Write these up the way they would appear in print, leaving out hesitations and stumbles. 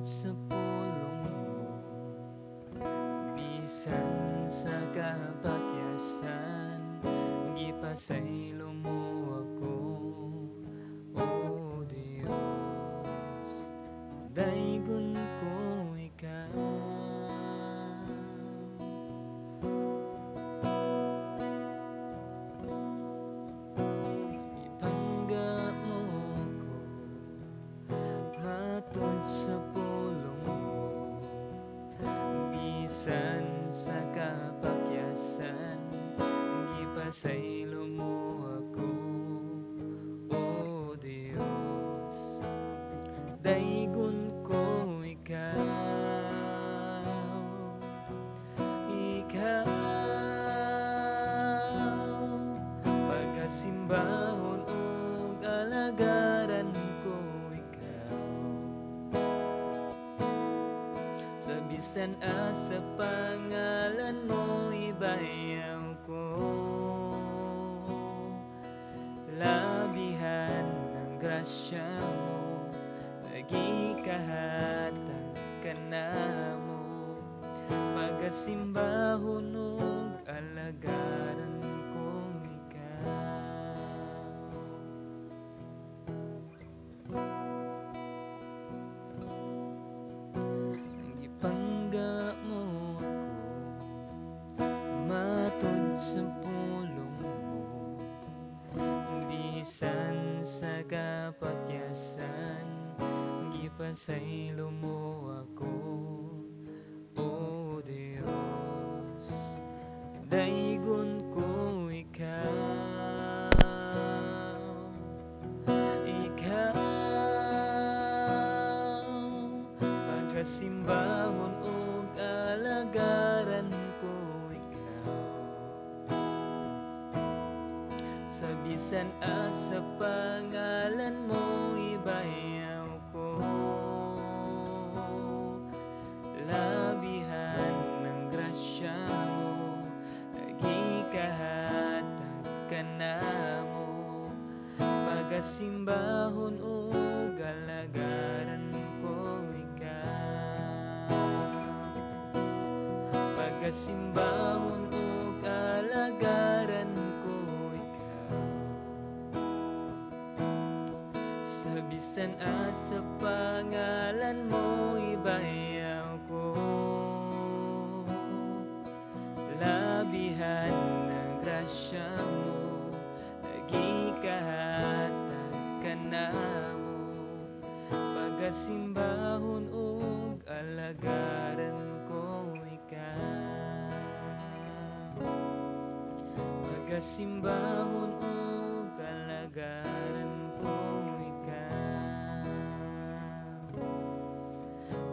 Sa pulong mo, bisan sa kapakyasan, gipasaylo mo ako, O Diyos. Daygon ko ikaw. Ipangga mo ako matod sa pulong mo, bisan sa kapakyasan, gipasaylo mo ako, O Diyos. Daygon ko ikaw. Ikaw. Pagkasimbahon ug alagaran ko ikaw, sa bisan asa pangalan mo ibayaw ko. Labihan ng grasya mo, nagikahatag ka na mo. Pagkasimbahon ug alagaran ko ikaw. Gipangga mo ako matod sa pulong mo, bisan sa kapakyasan, gipasaylo mo ako, O Diyos. Daygon ko ikaw. Ikaw. Pagkasimbahon ug alagaran ko ikaw, sa bisan asa pangalan mo ibayaw ko. Labihan ng grasya mo, nagikahatag ka na mo. Pagkasimbahon ug alagaran ko ikaw. Pagkasimbahon ug alagaran ko ikaw, sa bisan asa pangalan mo ibayaw ko. Labihan ng grasya mo, nagikahatag ka na mo. Pagkasimbahon ug alagaran ko ikaw. Pagkasimbahon ug alagaran ko ikaw.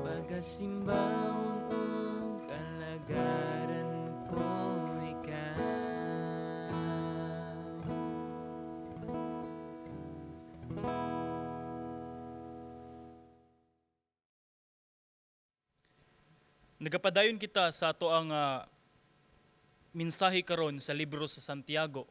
Pagkasimbahon ug alagaran ko ikaw. Nagapadayon kita sa ato ang mensahe karon sa libro sa Santiago.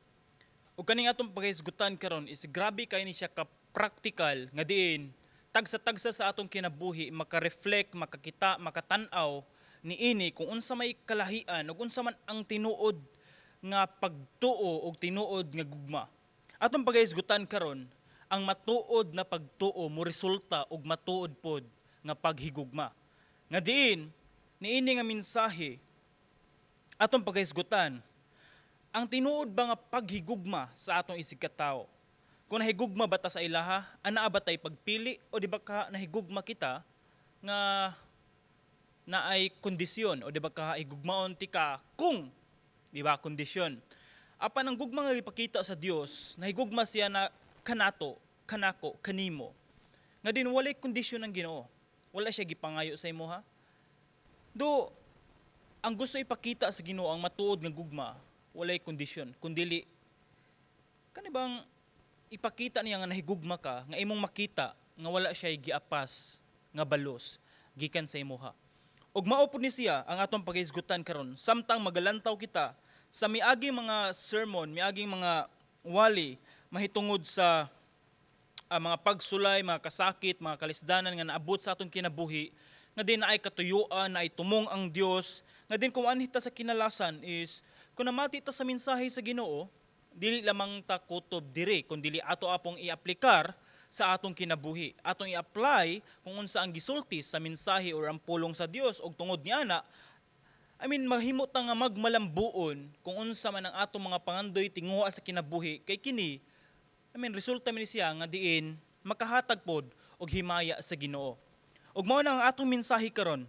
Ug kaning atong paghisgutan karon is grabe kay ni siya ka practical nga diin tagsa-tagsa sa atong kinabuhi maka-reflect, makakita, makatan-aw niini kung unsa may kalahian ug unsa man ang tinuod nga pagtuo ug tinuod nga gugma. Atong paghisgutan karon ang matuod na pagtuo mo resulta og matuod pod nga paghigugma. Nga diin niini nga mensahe atong paghisgutan ang tinuod ba nga paghigugma sa atong isig katawo. Kung nahigugma ba ta sa ilaha, anaa ba tay pagpili o di ba ka nahigugma kita nga naay kondisyon o di ba ka higugmaon ti ka kung di ba kondisyon. Apan ang gugma nga ipakita sa Dios, nahigugma siya na kanato, kanako, kanimo. Nga din walay kondisyon ng Ginoo. Wala siya gipangayo sa imo ha. Do ang gusto ipakita sa Ginoo ang matuod nga gugma, walay kondisyon, kundili kani bang ipakita niya nga nahigugma ka, nga imong makita nga wala siya giapas nga balos gikan sa imuha. Ug mao pud ni siya ang atong paghisgutan karon samtang magalantaw kita sa miaging mga sermon, miaging mga wali mahitungod sa mga pagsulay, mga kasakit, mga kalisdanan nga naabot sa atong kinabuhi. Nga diin naay katuyuan, naay tumong ang Dios, nga diin kung anhi ta sa kinalasan is kung namati ta sa mensahe sa Ginoo, dili lamang ta kutob diri kun dili ato apong iaplikar sa atong kinabuhi. Atong i-apply kung unsa ang gisulti sa mensahe or ang pulong sa Dios, og tungod niana, I mean, mahimo ta nga magmalambuon kung unsa man ang atong mga pangandoy tinguha sa kinabuhi, kay kini, I mean, resulta man ni siya nga diin makahatag pod og himaya sa Ginoo. Ug mao na ang atong mensahe karon.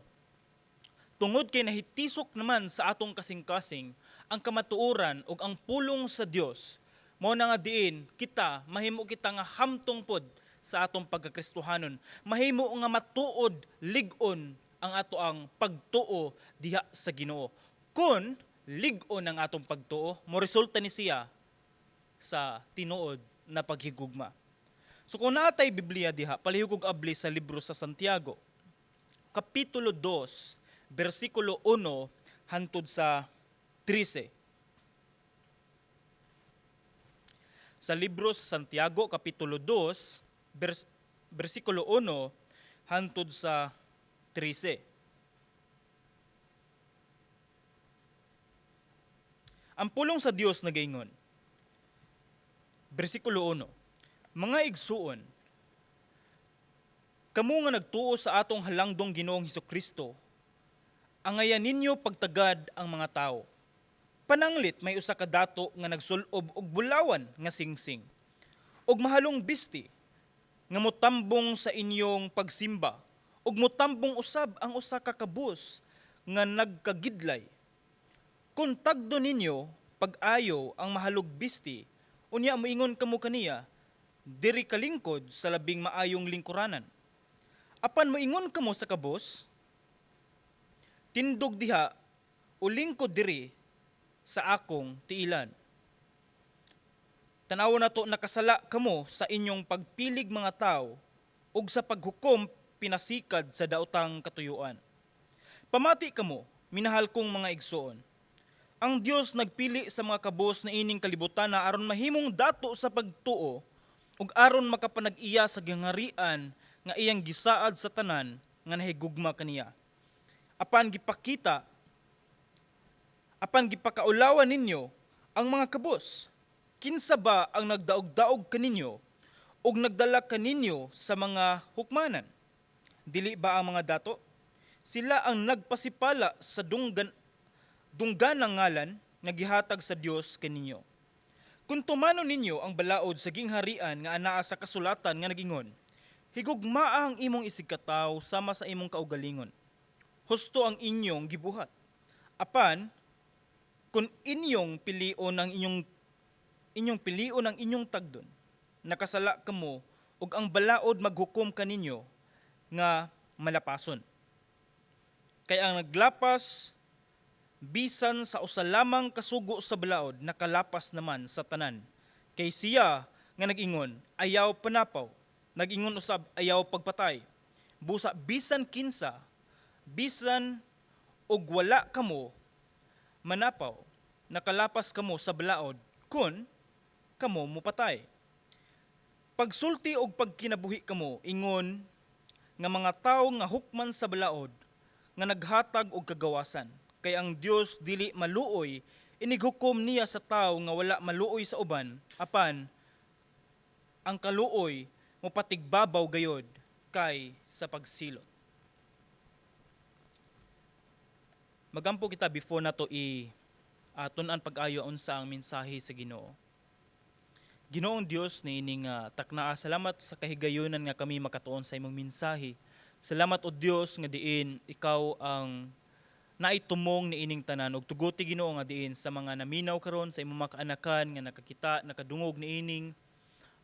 Tungod kay nahitisok naman sa atong kasing-kasing ang kamatuoran ug ang pulong sa Dios, mao na nga diin kita mahimo kita nga hamtong pod sa atong pagkakristohanon. Mahimo nga matuod lig-on ang ato ang pagtuo diha sa Ginoo. Kun lig-on ang atong pagtuo, mo resulta ni siya sa tinuod na paghigugma. So kung naatay Biblia diha, palihog og abli sa libro sa Santiago, Kapitulo 2, versikulo 1 hantod sa 13. Sa libro sa Santiago, Kapitulo 2, versikulo 1 hantod sa 13. Ang pulong sa Dios nagaingon. Bersikulo 1. Mga igsuon, kamo nga nagtuo sa atong halangdong Ginoong Hesukristo, angayan ninyo pagtagad ang mga tao. Pananglit may usa ka dato nga nagsulob og bulawan nga singsing ug mahalong bisti nga motambong sa inyong pagsimba, ug motambong usab ang usa ka kabus nga nagkagidlay. Kung tagdo ninyo pag-ayo ang mahalog bisti, unya moingon kamo kaniya, diri kalingkod sa labing maayong lingkuranan. Apan moingon kamo sa kabus, tindog diha o lingkod diri sa akong tiilan. Tanaw na to, nakasala kamo sa inyong pagpilig mga tao ug sa paghukom pinasikad sa daotang katuyuan. Pamati kamo, minahal kong mga igsoon. Ang Dios nagpili sa mga kabos na ining kalibutan na aron mahimong dato sa pagtuo ug aron makapanag-iya sa gihangarian nga iyang gisaad sa tanan nga nahigugma kaniya. Apan gipakaulawan ninyo ang mga kabos. Kinsa ba ang nagdaog-daog kaninyo ug nagdala kaninyo sa mga hukmanan? Dili ba ang mga dato? Sila ang nagpasipala sa dungganang ngalan nga gihatag sa Dios kaninyo. Kung tumano ninyo ang balaod sa gingharian nga anaa sa kasulatan nga nagingon, higugmaa ang imong isigkatawo sama sa imong kaugalingon, husto ang inyong gibuhat. Apan kung inyong pilion ang inyong tagdon, nakasala kamo ug ang balaod maghukom kaninyo nga malapason. Kay ang naglapas bisan sa usa lamang kasugo sa balaod, nakalapas naman sa tanan. Kay siya nga nag-ingon, ayaw panapaw, nag-ingon usab, ayaw pagpatay. Busa bisan kinsa, bisan og wala kamo manapaw, nakalapas kamo sa balaod kun kamo mupatay. Pagsulti og pagkinabuhi kamo ingon nga mga tawo nga hukman sa balaod nga naghatag og kagawasan. Kay ang Dios dili maluoy, inighukom niya sa tawo nga wala maluoy sa uban, apan ang kaluoy mopatigbabaw gayod kay sa pagsilot. Magampo kita before nato i tun-an pag-ayo unsa ang mensahe sa Ginoo. Ginoong Dios, niining taknaa, salamat sa kahigayunan nga kami makatuon sa imong mensahe. Salamat, o Dios, nga diin ikaw ang naitumong niining tanan, ug tuguti, Ginoo, nga diin sa mga naminaw karon sa imong mga kaanakan nga nakakita, nakadungog niining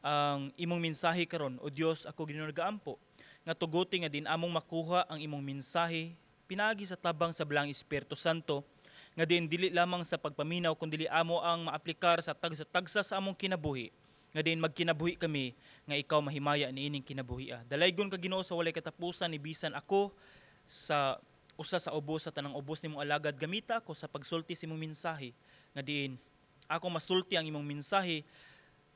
ang imong mensahe karon. O Dios, ako, Ginoo, nagaampo nga tuguti nga diin among makuha ang imong mensahe pinaagi sa tabang sa Balaang Espiritu Santo, nga diin dili lamang sa pagpaminaw kun dili amo ang maaplikar sa tagsa-tagsa sa among kinabuhi, nga diin magkinabuhi kami nga ikaw mahimaya niining kinabuhi. Dalaygon ka, Ginoo, sa walay katapusan ni bisan ako sa usa sa ubos sa tanang ubos nimong alagad. Gamita ako sa pagsulti sa imong mensahe, nga diin ako masulti ang imong mensahe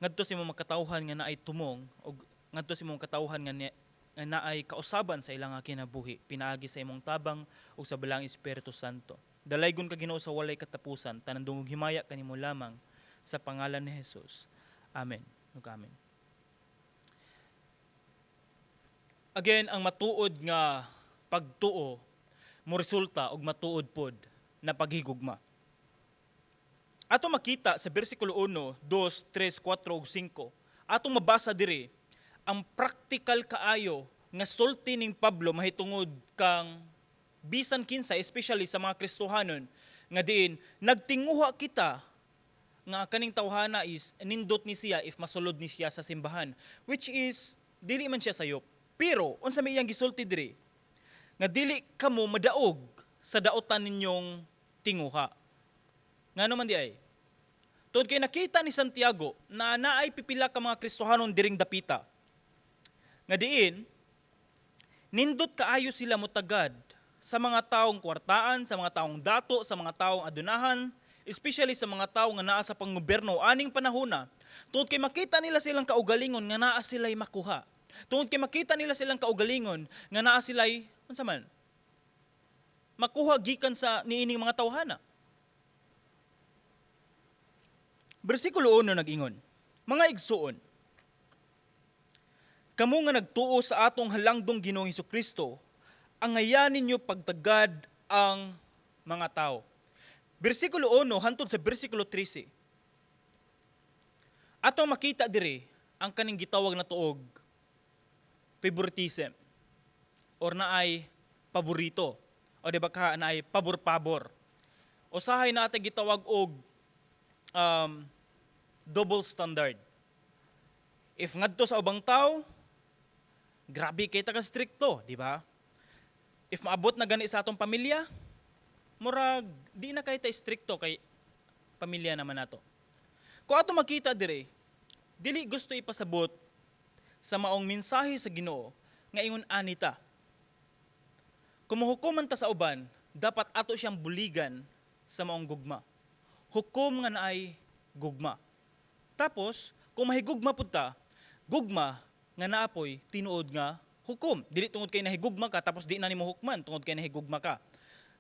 ngadto sa imong makatawhan nga naay tumong ug ngadto sa imong katawhan nga nga naay kausaban sa ilang kinabuhi pinaagi sa imong tabang ug sa Balaang Espiritu Santo. Dalaygon ka, Ginoo, sa walay katapusan, tanan dungog himaya kanimo lamang, sa pangalan ni Jesus. Amen. Ug amen. Again, ang matuod nga pagtuo mo resulta og matuod pod na paghigugma. Ato makita sa bersikulo 1, 2, 3, 4 ug 5. Atong mabasa diri ang practical kaayo nga sulti ning Pablo mahitungod kang bisan kinsa, especially sa mga Kristohanon, nga diin nagtinguha kita nga kaning tawhana is nindot ni siya if masulod ni siya sa simbahan, which is dili man siya sayop. Pero unsa may iyang gisulti diri? Nga dili kamo madaog sa daotan ninyong tinguha. Ngano man di ay? Tungod kay nakita ni Santiago na naay pipila ka mga Kristohanon diring dapita nga diin nindot kaayo sila motagad sa mga taong kwartaan, sa mga taong dato, sa mga taong adunahan, especially sa mga tao nga naa sa panggobyerno aning panahona, tungod kay makita nila silang kaugalingon nga naa sila'y makuha. Tungod kay makita nila silang kaugalingon nga naa sila'y unsa man makuha gikan sa niining mga tawhana. Bersikulo 1 nag-ingon, "Mga igsuon, kamo nga nagtuo sa atong halangdong Ginoong Hesukristo, angayan ninyo pagtagad ang mga tao." Bersikulo 1 hantod sa bersikulo 13. Atong makita diri ang kaning gitawag na tuog favoritism or naay paborito o di ba ka naay pabor-pabor. Usahay na ate gitawag og double standard. If ngadto sa ubang tao, grabe kay ta ka strikto, di ba? If maabot na gani sa atong pamilya, murag di na kay ta strikto kay pamilya naman nato. Kung ato makita dire, dili gusto ipasabot sa maong mensahe sa Ginoo nga ingon anita. Kung mohukom man ta sa uban, dapat ato siyang buligan sa maong gugma. Hukom nga naay gugma. Tapos, kung mahigugma pud ta, gugma nga naapoy tinuod nga hukom. Dili tungod kay nahigugma ka tapos di na nimo hukman tungod kay nahigugma ka.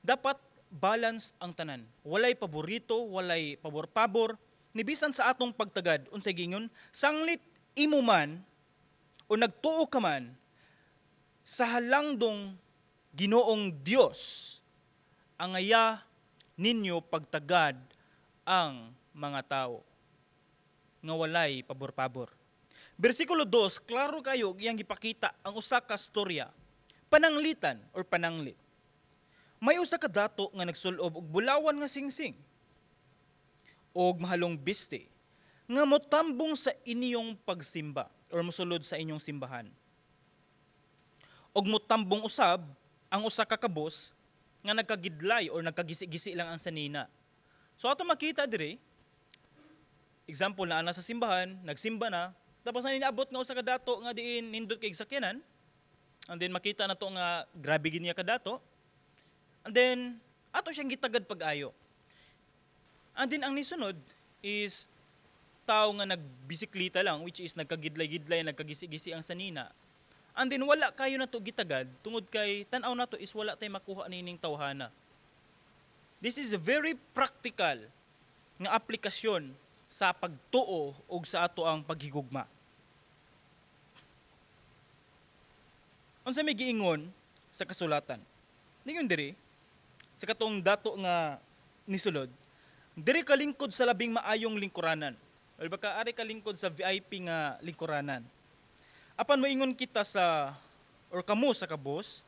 Dapat balance ang tanan. Walay paborito, walay pabor-pabor. Ni bisan sa atong pagtagad, unsay gingon, sanglit imo man o nagtuo ka man sa halangdong Ginoong Dios, angaya ninyo pagtagad ang mga tao nga walay pabor-pabor. Bersikulo 2, klaro kayo iyang gipakita ang usa ka storya, pananglitan or pananglit. May usa ka dato nga nagsulob og bulawan nga singsing og mahalong biste nga motambong sa inyong pagsimba or mosulod sa inyong simbahan. Og motambong usab ang usa ka kabos nga nagkagidlay or nagkagisi-gisi lang ang sanina. So ato makita diri, example na ana sa simbahan, nagsimba na, tapos na inaabot nga usa ka dato nga diin nindot kay sakyanan, and then makita na to nga grabe gid niya ka dato, and then ato siyang gitagad pag-ayo. And then ang nisunod is tao nga nagbisiklita lang, which is nagkagidlay-gidlay, nagkagisi-gisi ang sanina. And then wala kayo na to gitagad tungod kay tan-aw na to is wala tay makuha nining tawhana. This is a very practical nga aplikasyon sa pagtuo og sa ato ang paghigugma. Unsa may giingon sa kasulatan? Ningon diri sa katong dato nga nisulod, diri ka lingkod sa labing maayong lingkuranan. O baka ari ka lingkod sa VIP nga lingkuranan. Apan moingon kita sa or kamo sa kabos,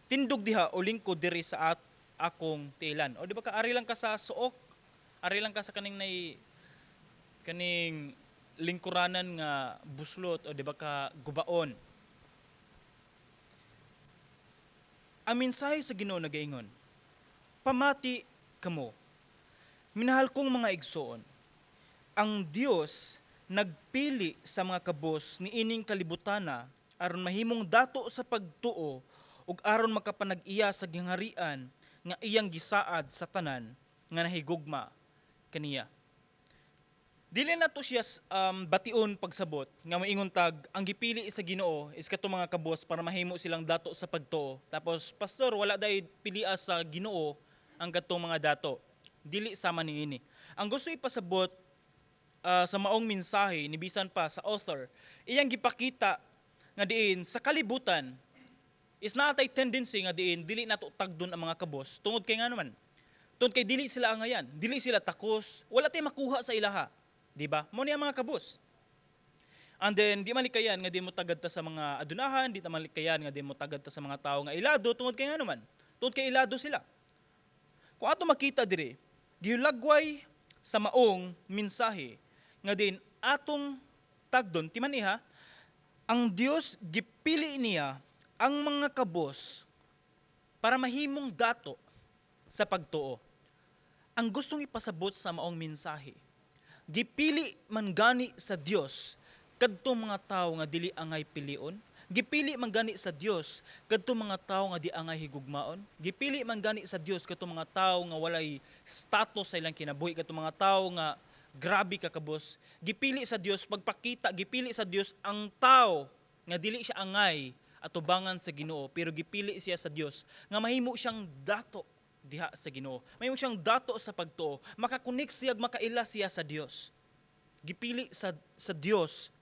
tindog diha o lingkod diri sa akong tiilan. O di ba ka ari lang ka sa suok, ari lang ka sa kaning nay kaning lingkuranan nga buslot o di ba ka gubaon. Ang mensahe sa Ginoo nagaingon, pamati kamo, minahal kong mga igsoon, ang Dios nagpili sa mga kabos ni ining kalibutana aron mahimong dato sa pagtuo ug aron makapanag-iya sa gingharian nga iyang gisaad sa tanan nga nahigugma kaniya. Dili na to siya bation pagsabot nga moingon tag ang gipili sa Ginoo is kato mga kabos para mahimo silang dato sa pagtuo. Tapos, "Pastor, wala day pilia sa Ginoo ang katong mga dato." Dili sama niini. Ang gusto ipasabot sa maong mensahe ni bisan pa sa author, iyang gipakita nga diin sa kalibutan is naa tay tendency nga diin dili nato tagdon ang mga kabos tungod kay nga naman, tungod kay dili sila angayan, dili sila takos, wala tay makuha sa ilaha. Di ba? Mao ni ang mga kabos. And then, di malikayan nga di mo tagad ta sa mga adunahan, di ta malikayan nga di mo tagad ta sa mga tao nga ilado, tungod kay nga naman, tungod kay ilado sila. Kung ato makita dire, gihulagway sa maong mensahe nga din atong tagdon, timan iha, ang Dios gipili niya ang mga kabos para mahimong dato sa pagtuo. Ang gustong ipasabot sa maong mensahe, gipili man gani sa Dios kadtong mga tawo nga dili angay pilion, gipili man gani sa Dios kadtong mga tawo nga di angay higugmaon, gipili man gani sa Dios kadtong mga tawo nga walay status sa ilang kinabuhi, kadtong mga tawo nga grabe ka kabos. Gipili sa Dios pagpakita, gipili sa Dios ang tawo nga dili siya angay atubangan sa Ginoo, pero gipili siya sa Dios nga mahimo siyang dato diha sa Ginoo. Mahimo siyang dato sa pagtuo, maka-connect siya, makaila siya sa Dios. Gipili sa Dios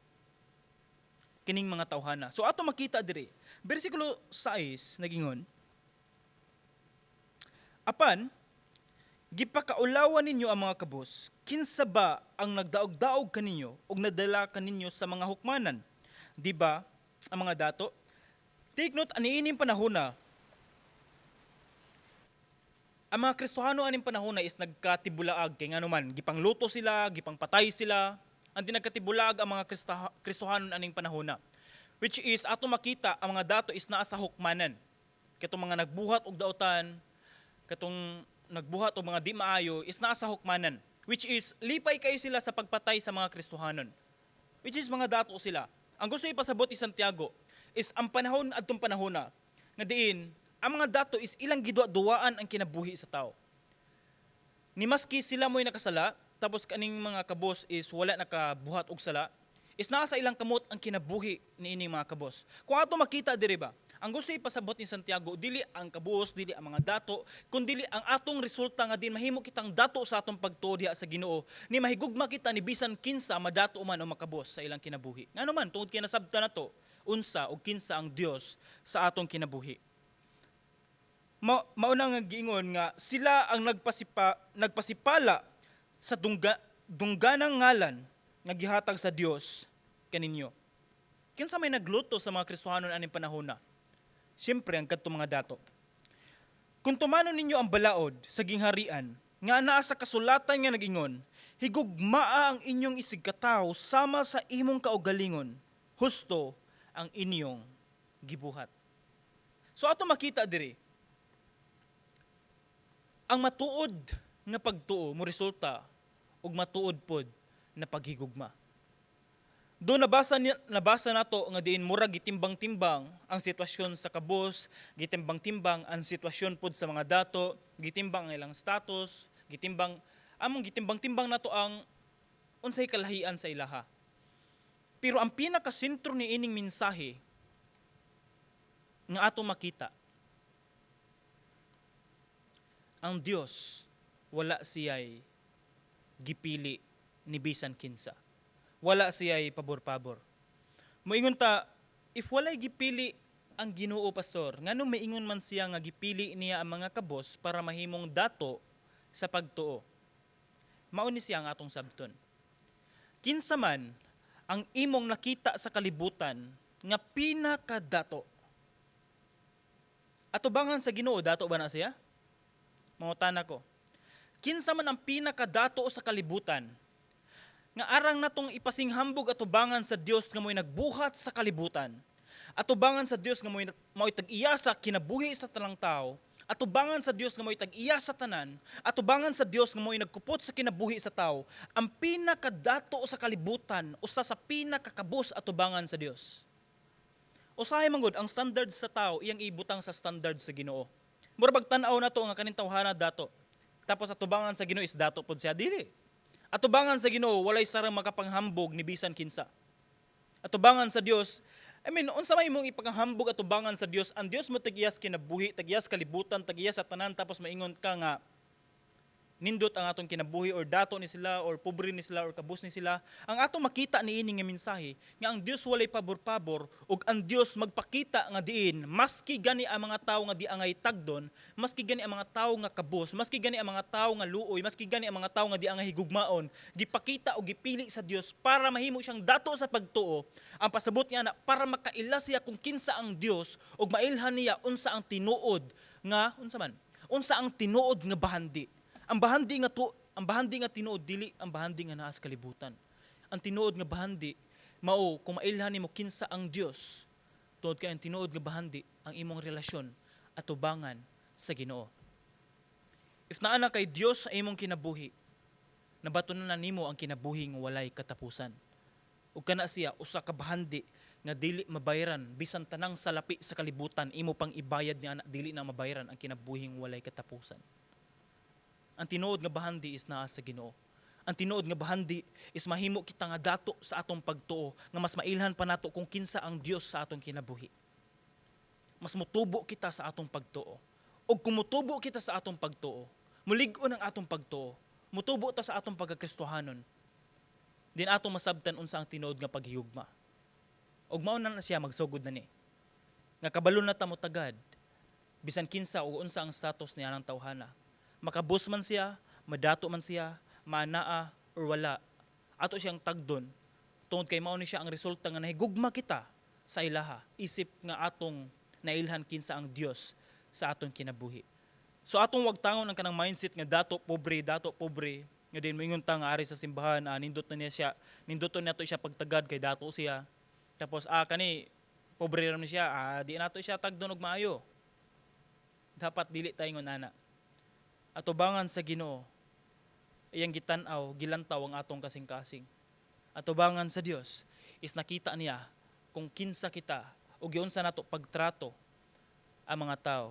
kining mga tawhana. So ato makita diri, bersikulo 6 nagingon, "Apan gipakaulawan ninyo ang mga kabos, kinsa ba ang nagdaog-daog kaninyo ug nadala kaninyo sa mga hukmanan? Di ba ang mga dato?" Take note, aniining panahona, ang mga Kristohano aning panahon na is nagkatibulaag kay ngano man gipangluto sila, gipangpatay sila. Ang dinagkatibulaag ang mga Kristohano aning panahon na. Which is ato makita ang mga dato is naa sa hukmanan. Katong mga nagbuhat og dautan, katong nagbuhat og mga di maayo is naa sa hukmanan. Which is lipay kayo sila sa pagpatay sa mga Kristohanon. Which is mga dato sila. Ang gusto ipasabot ni Santiago is ang panahon adtong panahon na nga diin ang mga dato is ilang gidua-duaan ang kinabuhi sa tao. Ni maski sila mo'y nakasala, tapos kaning mga kabos is wala nakabuhat og sala, is naa sa ilang kamot ang kinabuhi niining mga kabos. Kung ato makita diri ba, ang gusto ipasabot ni Santiago, dili ang kabos, dili ang mga dato, kundi ang atong resulta nga din mahimo kitang dato sa atong pagtuo diha sa Ginoo, ni mahigugma kita ni bisan kinsa madato man o makabos sa ilang kinabuhi. Ngano man, tungod kay nasabtan nato unsa o kinsa ang Dios sa atong kinabuhi. Mauna nga giingon nga sila ang nagpasipala sa dungganang ngalan nga gihatag sa Dios kaninyo. Kinsa may nagluto sa mga Kristohanon aning panahon na? Siyempre ang kadtong mga dato. "Kung tumanon ninyo ang balaod sa gingharian nga anaa sa kasulatan nga nagingon, 'Higugmaa ang inyong isigkatawo sama sa imong kaugalingon,' husto ang inyong gibuhat." So ato makita diri, ang matuod nga pagtuo mo resulta og matuod pod na paghigugma. Do nabasa nato nga diin murag gitimbang-timbang ang sitwasyon sa kabos, gitimbang-timbang ang sitwasyon pod sa mga dato, gitimbang ang ilang status, gitimbang among gitimbang-timbang nato ang unsay kalahian sa ilaha. Pero ang pinakasentro ni ining mensahe nga ato makita, ang Dios wala siya'y gipili ni bisan kinsa. Wala siya'y pabor-pabor. Moingon ta, "If walay gipili ang Ginoo, pastor, ngano maingon man siya nga gipili niya ang mga kabos para mahimong dato sa pagtuo?" Mao ni siya ang atong sabton. Kinsa man ang imong nakita sa kalibutan nga pinakadato? Atubangan sa Ginoo, dato ba na siya? Mangutana ko. Kinsa man ang pinakadato sa kalibutan nga arang natong ipasinghambog atubangan sa Dios nga mo'y nagbuhat sa kalibutan? Atubangan sa Dios nga mo'y tag-iya sa kinabuhi sa tanang tao, atubangan sa Dios nga mo'y tag-iya sa tanan, atubangan sa Dios nga mo'y nagkupot sa kinabuhi sa tao, ang pinakadato sa kalibutan, usa sa pinakakabos atubangan sa Dios. Usahay man gud ang standard sa tao iyang ibutang sa standard sa Ginoo. Mura bag tan-aw nato nga kaning tawhana dato. Tapos atubangan sa Ginoo is dato pod siya, dili. Atubangan sa Ginoo, walay sarang makapanghambog ni bisan kinsa. Atubangan sa Dios, I mean, unsa may imong ipaghambog atubangan sa Dios? Ang Dios mo tag-iyas kinabuhi, tag-iyas kalibutan, tag-iyas sa tanan, tapos maingon ka nga nindot ang atong kinabuhi or dato ni sila or pobre ni sila or kabus ni sila. Ang atong makita niini nga mensahe nga ang Dios walay pabor-pabor ug ang Dios magpakita nga diin maski gani ang mga tawo nga di angay tagdon, maski gani ang mga tawo nga kabus, maski gani ang mga tawo nga luoy, maski gani ang mga tawo nga di angay higugmaon, gipakita o gipili sa Dios para mahimo siyang dato sa pagtuo. Ang pasabot niya na para makaila siya kung kinsa ang Dios ug mailhan niya unsa ang tinuod nga unsa man, unsa ang tinuod nga bahandi. Ang bahandi nga tinuod dili ang bahandi nga naa sa kalibutan. Ang tinuod nga bahandi mao kung mailhan nimo kinsa ang Dios. Tuod kay ang tinuod nga bahandi ang imong relasyon atubangan sa Ginoo. If naa na kay Dios sa imong kinabuhi, nabaton na nimo ang kinabuhi nga walay katapusan. Ug kana siya usa ka bahandi nga dili mabayaran bisan tanang salapi sa kalibutan imo pang ibayad niya, dili na mabayaran ang kinabuhing walay katapusan. Ang tinuod nga bahandi is naa sa Ginoo. Ang tinuod nga bahandi is mahimo kita nga dato sa atong pagtuo nga mas mailhan pa nato kung kinsa ang Dios sa atong kinabuhi. Mas mutubo kita sa atong pagtuo. Og kung mutubo kita sa atong pagtuo, mulig-on ang atong pagtuo, mutubo ta sa atong pagkakristohanon, din atong masabtan unsa ang tinuod nga paghigugma. Og mao na na siya magsugod na ni. Nga kabalo na ta mo tagad, bisan kinsa o unsa ang status niya ng tawhana. Makabus man siya, madato man siya, maanaa or wala. Ato siyang tagdon. Tungod kay mao ni siya ang resulta nga nahigugma kita sa ilaha, isip nga atong nailhan kinsa ang Dios sa atong kinabuhi. So atong wagtangon ang kanang mindset nga dato pobre, dato pobre, nga din moingon ta nga ari sa simbahan, nindot na niya siya, ninduton nato siya pagtagad kay dato siya. Tapos kani pobre ra man siya, di nato siya tagdon og maayo. Dapat dili ta ingon ana. Atubangan sa Ginoo, iyang gitan-aw, gilantaw ang atong kasing-kasing. Atubangan sa Dios is nakita niya kung kinsa kita o giunsa nato pagtrato ang mga tao.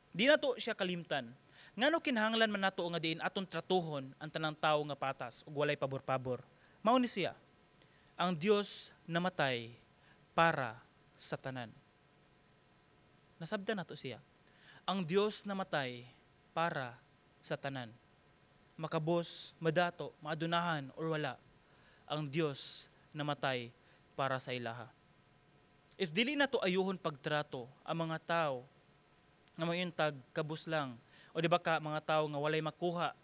Di nato siya kalimtan. Ngano kinahanglan man nato nga diin atong tratuhon ang tanang tao nga patas ug walay pabor-pabor? Mao ni siya. Ang Dios namatay para sa tanan. Nasabdan nato siya. Ang Dios namatay para sa tanan. Makabos, madato, maadunahan or wala, ang Dios namatay para sa ilaha. If dili nato ayuhon pagtrato ang mga tao nga mointag kabus lang o di ba ka mga tao nga walay makuha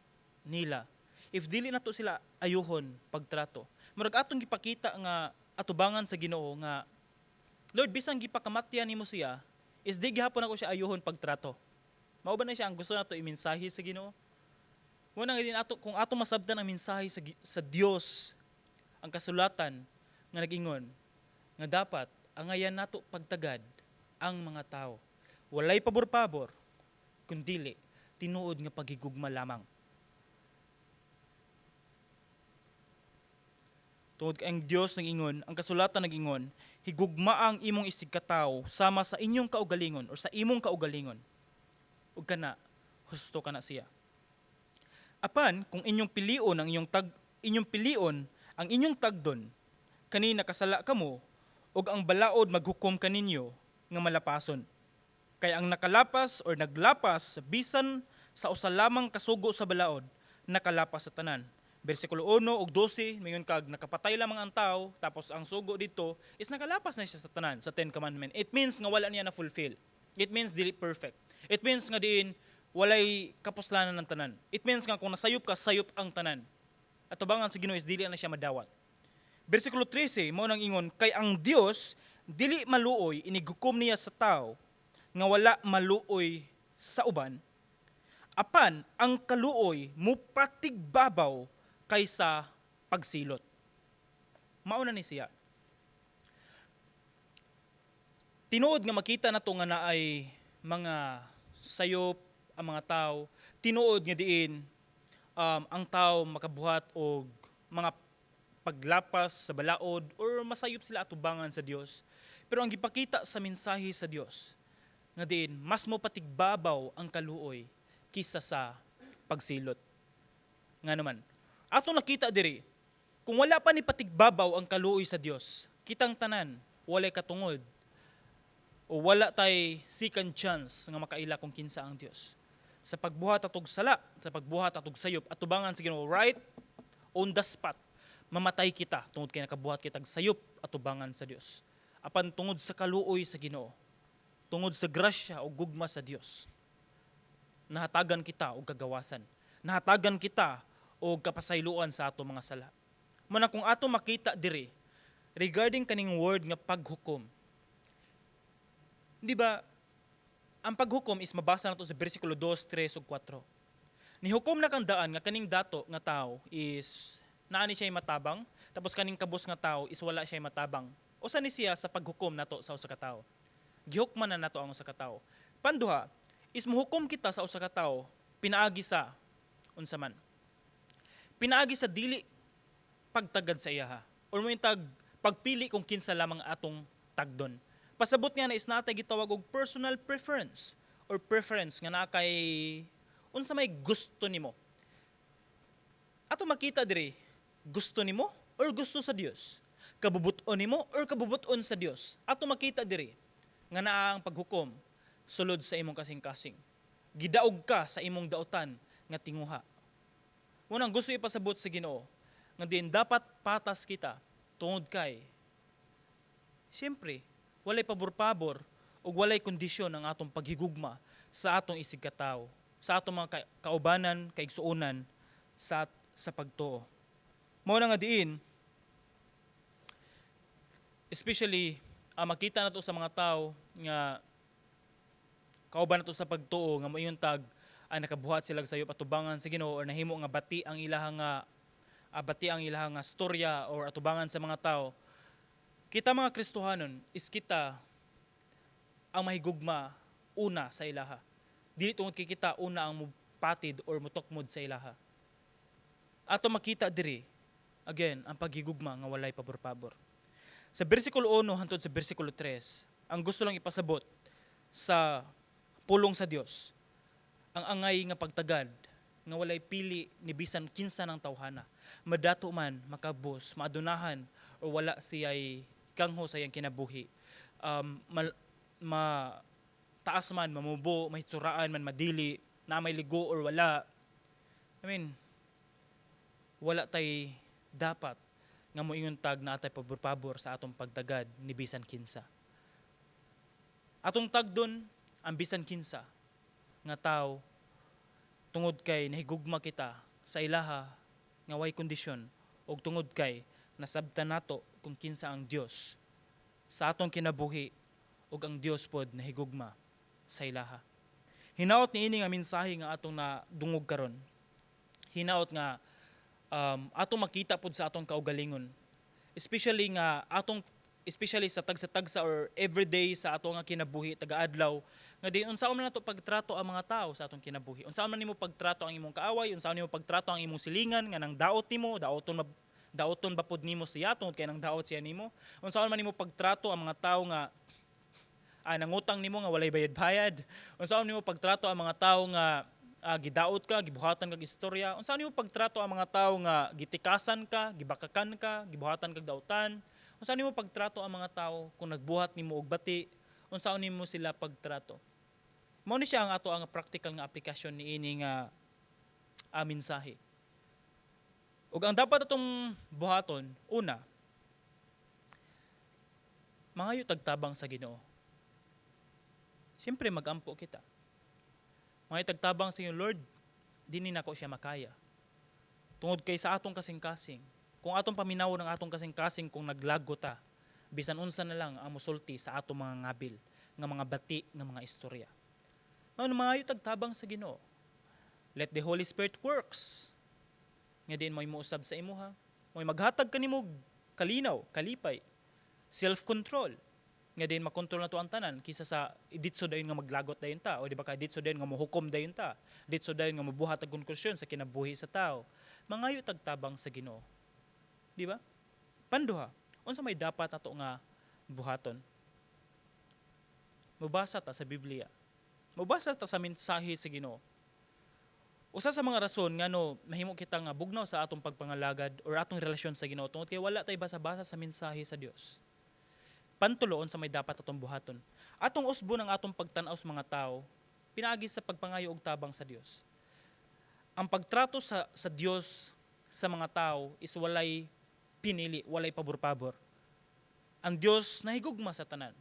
nila, if dili nato sila ayuhon pagtrato, murag atong gipakita nga atubangan sa Ginoo nga Lord, bisan gipakamatyan nimo siya, is di gihapon ako siya ayuhon pagtrato. Mao ba na siya ang gusto nato imensahe sa Ginoo? Mao na din ato kung ato masabtan ang mensahe sa Dios, ang kasulatan nga nag-ingon nga dapat angayan nato pagtagad ang mga tao. Walay pabor-pabor, kundili tinuod nga paghigugma lamang. Tungod kay ang Dios nag-ingon, ang kasulatan nag-ingon, higugma ang imong isigkatawo sama sa inyong kaugalingon or sa imong kaugalingon. Ug kana husto kana siya. Apan kung inyong pilion ang inyong tagdon, kani nakasala kamo ug ang balaod maghukom kaninyo nga malapason. Kay ang nakalapas or naglapas bisan sa usa lamang kasugo sa balaod, nakalapas sa tanan. Bersikulo 1 ug 12, mayon kag nakapatay lamang ang tao, tapos ang sugo dito is nakalapas na siya sa tanan, sa 10 Commandment. It means nga wala niya na fulfill. It means dili perfect. It means nga diin walay kapuslanan ng tanan. It means nga kung nasayop ka, sayop ang tanan. Atubangan sa Ginoo is dili na siya madawat. Bersikulo 13, mao nang ingon, kay ang Dios dili maluoy inighukom niya sa tao nga wala maluoy sa uban. Apan ang kaluoy mupatigbabaw kaysa pagsilot. Mao na ni siya. Tinuod nga makita nato nga naay mga sayop ang mga tao, tinuod nga diin ang tao makabuhat og mga paglapas sa balaod or masayop sila atubangan sa Dios. Pero ang gipakita sa mensahe sa Dios nga diin mas mopatigbabaw ang kaluoy kisa sa pagsilot. Nga naman, Ato nakita diri, kung wala pa ni patigbabaw ang kaluoy sa Dios, kitang tanan walay katungod o wala tay second chance nga makaila kung kinsa ang Dios. Sa pagbuhat atog sala, sa pagbuhat atog sayop, atubangan sa Ginoo right on the spot, mamatay kita tungod kay nakabuhat kitag sayop atubangan sa Dios. Apan tungod sa kaluoy sa Ginoo, tungod sa grasya o gugma sa Dios, nahatagan kita og kagawasan. Nahatagan kita og kapasayloan sa ato mga sala. Muna kung ato makita diri regarding kaning word nga paghukom. Di ba? Ang paghukom is mabasa nato sa bersikulo 2, 3 ug 4. Nihukom na kang daan nga kaning dato nga tao is naa ni siya matabang, tapos kaning kabus nga tao is wala siya matabang. Usa ni siya sa paghukom nato sa usa ka tawo? Gihukman na nato ang usa ka tawo. Panduha is muhukom kita sa usa ka tawo pinaagi sa unsa man? Pinaagi sa dili pagtagad sa iyaha or mo tag pagpili kung kinsa lamang atong tagdon. Pasabot nga na is natay gitawag og personal preference or preference nga naa kay unsa may gusto nimo. Ato makita diri, gusto nimo or gusto sa Dios? Kabubut-on nimo or kabubut-on sa Dios? Ato makita diri nga naa ang paghukom sulod sa imong kasing-kasing. Gidaog ka sa imong dautan nga tinguha. Unang gusto ipasabot sa Ginoo nga din dapat patas kita tungod kay siyempre walay pabor-pabor ug walay kondisyon ang atong paghigugma sa atong isigkatawo, sa atong mga kaubanan, kaigsuonan sa pagtuo. Mao na nga diin, especially makita nato sa mga tao nga kauban nato sa pagtuo nga moingon tag ay nakabuhat sila sa atubangan sa Ginoo or nahimo nga bati ang ilahang nga storya or atubangan sa mga tao. Kita mga Kristohanon is kita ang mahigugma una sa ilaha. Dili tungod kay kita una ang mupatid or mutokmod sa ilaha. Ato makita diri again ang paghigugma nga walay pabor-pabor. Sa bersikulo 1 hantod sa bersikulo 3, ang gusto lang ipasabot sa pulong sa Dios, ang angay nga pagtagad nga walay pili ni bisan kinsa ng tawhana, madato man, makabos, maadunahan o wala siya'y kangho sa iyang kinabuhi, ma taas man, mamubo, mahitsuraan man, madili, na may ligo or wala. I mean, wala tay dapat nga moingon tag na atay pabor-pabor sa atong pagtagad ni bisan kinsa. Atong tagdon ang bisan kinsa nga tao tungod kay nahigugma kita sa ilaha nga way kondisyon ug tungod kay nasabtan nato kung kinsa ang Dios sa atong kinabuhi ug ang Dios pod nahigugma sa ilaha. Hinaot niini nga mensahe nga atong nadungog karon. Hinaot nga atong makita pod sa atong kaugalingon. Especially nga atong especially sa tagsa-tagsa or everyday sa atong nga kinabuhi taga-adlaw nga di unsaon man nato pagtrato ang mga tao sa atong kinabuhi. Unsaon man nimo pagtrato ang imong kaaway, unsaon nimo pagtrato ang imong silingan nga nang daot nimo, daoton ba pod nimo siya tungod kay nang daot siya nimo? Unsaon man nimo pagtrato ang mga tao nga nangutang nimo nga walay bayad-bayad? Unsaon nimo pagtrato ang mga tao nga gidaot ka, gibuhatan kag istorya? Unsaon nimo pagtrato ang mga tao nga gitikasan ka, gibakakan ka, gibuhatan kag dautan? Unsaon nimo pagtrato ang mga tao kung nagbuhat nimo og bati? Unsaon nimo sila pagtrato? Mao ni siya ang ato ang practical nga aplikasyon niini nga mensahe. Ug ang dapat atong buhaton, una, mangayo tagtabang sa Ginoo. Siyempre magampo kita. Mangayo tagtabang sa Ginoo, "Lord, dini nako siya makaya." Tungod kay sa atong kasing-kasing, kung atong paminawon ang atong kasing-kasing kung naglago ta, bisan unsa na lang ang musulti sa atong mga ngabil, nga mga bati, nga mga istorya. Mao mangayo tagtabang sa Ginoo. Let the Holy Spirit works. Nga diin mo'y muusab sa imuha, mo'y maghatag kanimo kalinaw, kalipay, self-control. Nga diin makontrol na to ang tanan kisa sa ditso dayon nga maglagot dayon ta o di ba ka ditso dayon nga mohukom dayon ta, ditso dayon nga mobuhat og konklusyon sa kinabuhi sa tao. Mangayo tagtabang sa Ginoo. Di ba? Panduha, unsa may dapat nato nga buhaton? Mubasa ta sa Biblia. Mubasa ta sa mensahe sa Ginoo. Usa sa mga rason ngano mahimo kita nga bugnaw sa atong pagpangalagad or atong relasyon sa Ginoo tungod kay wala tay basa-basa sa mensahe sa Dios. Pantuloon sa may dapat atong buhaton. Atong usbon ang atong pagtan-aw sa mga tao pinaagi sa pagpangayo og tabang sa Dios. Ang pagtrato sa Dios sa mga tao is walay pinili, walay pabor-pabor. Ang Dios nahigugma sa tanan.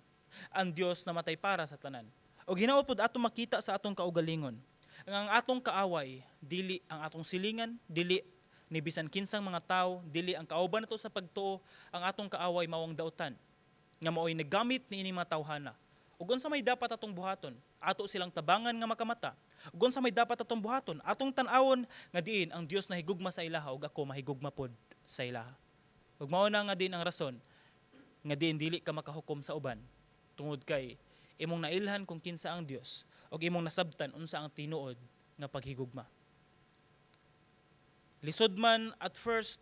Ang Dios namatay para sa tanan. O hinaot pod atong makita sa atong kaugalingon. Ang atong kaaway, dili ang atong silingan, dili ni bisan kinsang mga tao, dili ang kauban nato sa pagtuo, ang atong kaaway mao ang dautan nga mao'y nagamit niini mga tawhana. Ug unsa may dapat atong buhaton? Ato silang tabangan nga makamata. Ug unsa may dapat atong buhaton? Atong tan-awon nga diin ang Dios nahigugma sa ilaha ug ako mahigugma pod sa ilaha. Ug mao na nga din ang rason nga diin dili ka makahukom sa uban tungod kay imong nailhan kung kinsa ang Dios ug imong nasabtan unsa ang tinuod nga paghigugma. Lisod man at first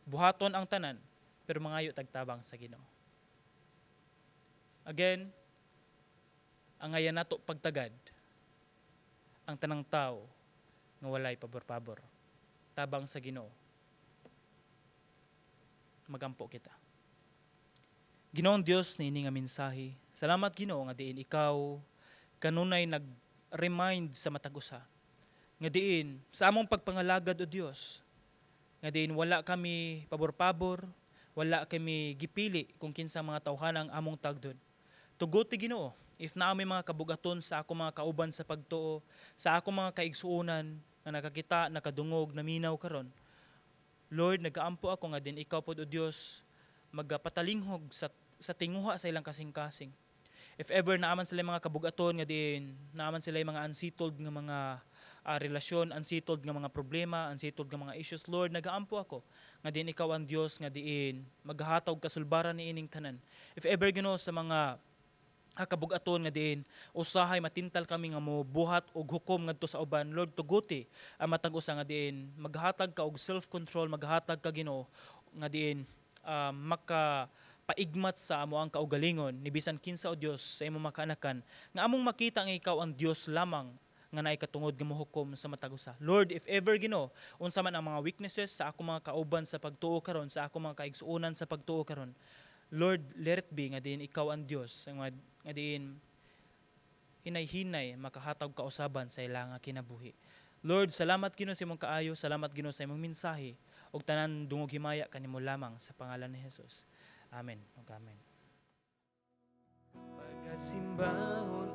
buhaton ang tanan, pero mangayo tag tabang sa Ginoo. Again, angayan nato pagtagad ang tanang tao nga walay pabor-pabor. Tabang sa Ginoo. Magampo kita. Ginoong Dios, niini nga mensahe. Salamat, Ginoo, nga diin ikaw kanunay nag-remind sa matag usa. Nga diin sa among pagpangalagad, o Dios, nga diin wala kami pabor-pabor, wala kami gipili kung kinsa mga tawhana ang among tagdon. Tuguti, Ginoo, if naa may mga kabugaton sa ako mga kauban sa pagtuo, sa ako mga kaigsuonan nga nakakita, nakadungog, naminaw karon. Lord, nagaampo ako nga din ikaw pod, o Dios, magapatalinghog sa tinguha sa ilang kasing-kasing. If ever naaman sila mga kabugaton nga diin, naaman sila mga unsettled nga mga relasyon, unsettled nga mga problema, unsettled nga mga issues, Lord, nagaampo ako nga diin ikaw ang Dios nga diin maghatag kasulbaran ni ining tanan. If ever, Ginoo, sa mga kabugaton nga diin usahay matintal kami nga mo buhat og hukom ngadto sa uban, Lord, tuguti ang matag usa nga diin maghatag ka og self-control, maghatag ka, Ginoo, nga diin maka paigmat sa amo ang kaugalingon ni bisan kinsa, o Dios, sa imong makaanakan nga among makita nga ikaw ang Dios lamang nga naay katungod nga mohukom sa matag usa. Lord, if ever, Ginoo, unsa man ang mga weaknesses sa ako mga kauban sa pagtuo karon, sa ako mga kaigsuonan sa pagtuo karon, Lord, let it be nga diin ikaw ang Dios nga diin hinay-hinay makahatag kausaban sa ilang nga kinabuhi. Lord, salamat, Ginoo, sa imong kaayo, salamat, Ginoo, sa imong mensahe ug tanan dungog himaya kanimo lamang sa pangalan ni Jesus. Amen. Ug amen. Pagasimbahon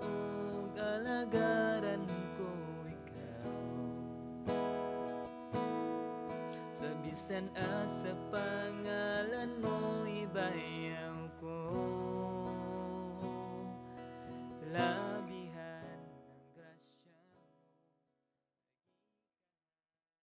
ug alagaran ko ikaw sa bisan asa, pangalan mo.